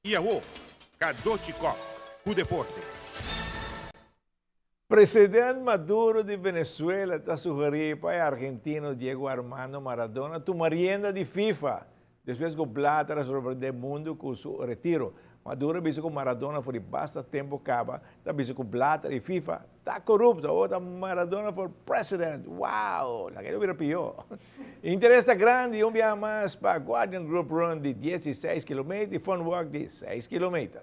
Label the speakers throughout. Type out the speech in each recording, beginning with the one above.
Speaker 1: Y awo, Cadochi Kock cu deporte.
Speaker 2: President Maduro di Venezuela ta sugeri pa e argentino Diego Armando Maradona tuma rienda di FIFA despues cu Blatter a sorprende mundo cu su retiro. Maduro a bisa cu Maradona for di basta tempo caba ta bisa cu Blatter y FIFA ta corupto. Awor ta Maradona for president. Wow! Laga e bira pio. Interes ta grandi un biaha mas pa Guardian Group Run di 16 kilometer y Fun Walk di 6 kilometer.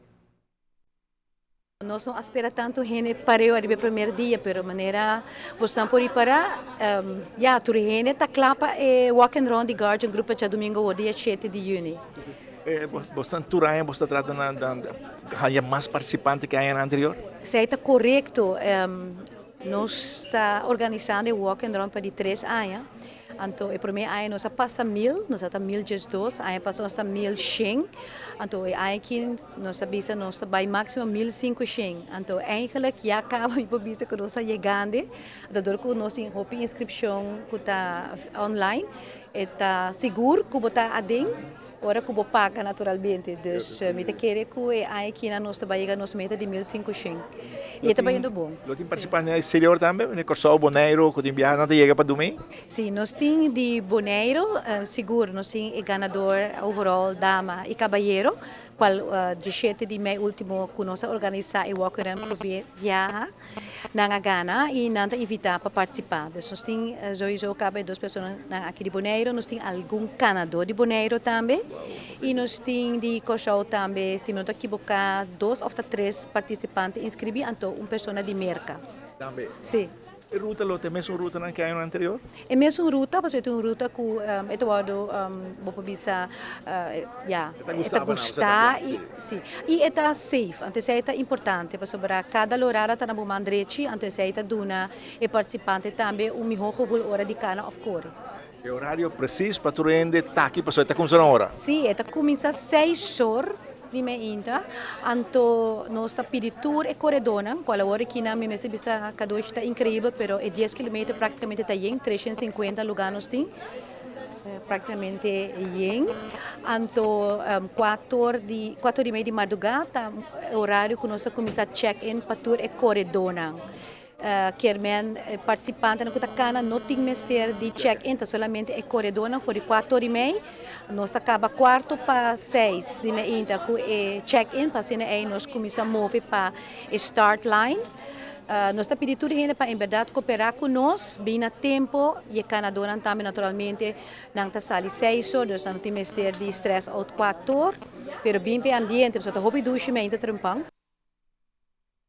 Speaker 3: Nos no a spera tanto hende pareu ariba e primer dia, pero manera bosnan por ripara, ya, tur hende ta kla pa e walk and run di Guardian Group pa djadumingu awor, dia shete di yüni.
Speaker 4: Bosnan tur aña bos ta trata na haña mas partisipante ke añanan anterior?
Speaker 3: Esei ta korekto. Nos ta organisando e walk and run pa di tres aña. Anto e promé aña nos a pasa 1000, nos a ta 1012, aña pasá nos ta 1100. Anto e aña aki nos a bisa nos ta bai máksimo 1500. Anto eigenlijk ya kaba mi por bisa ku nos ta yegando. Anto dor ku nos tin hopi inskripshon ku ta online, e ta sigur ku bo ta aden ora ku bo paga naturalmente. Dus mi ta kere ku e aña aki nos ta bai yega nos meta di 1500. I e ta bayendo bon.
Speaker 4: Lo tin partisipante na exterior tambe? Manera Kòrsou, Boneiru, ku tin biaha nan ta yega pa Dumí?
Speaker 3: Si, nos tin di Boneiru, sigur nos tin e ganador overall dama i kabayero, kual 17 di mei ultimo ku nos a organisá e Walk and Run promé biaha, nan a gana i nan ta invitá pa partisipá. Dus nos tin souiso kaba e dos personanan aki di Boneiru, nos tin algun kanadó di Boneiru tambe i nos tin di Kòrsou tambe, si mi no ta kiboká, dos òf ta tres partisipante inskribí, anto un persona di Merka.
Speaker 4: Tambe.
Speaker 3: Si.
Speaker 4: E ruta lo ta e mesun rutanan ke añonan anterior?
Speaker 3: E mesun ruta, pasobra e ta un ruta ku e ta wòrdu, bo por bisa, ya, e ta gusta i si, i e ta safe. Anto esei ta importante pasobra kada lorada ta na bo man drechi, anto esei ta duna e partisipante tambe un mihó gevoel ora di kana òf kore.
Speaker 4: E orario presis pa tur hende ta aki pasobra e ta kuminsá na ora?
Speaker 3: Sí, e ta kuminsá seis or di meinta, anto nos ta pidi tur e koredónan, kual awor aki nan mi mester bisa Kadoshi ta inkreibel, pero e dies kilometer praktikamente ta yen, 350 lugá nos tin, praktikamente yen. Anto kuator di kuator i mei di mardugá ta e orario ku nos ta kuminsá check in pa tur e koredónan. Kier men e participantenan cu ta cana no tin mester di check in, ta solamente e coredornan for di cuater y mei. Nos ta caba cuarto pa seis di meinta cu e check in pa asina ey nos cuminsa move pa e start line. Nos ta pidi tur hende pa en berdad coopera cu nos, bin na tempo y e canadornan tambe naturalmente nan ta sali seis or, dus nan no tin mester di stress out cuater, pero bin pa e ambiente pasobra ta hopi dushi meinta trempan.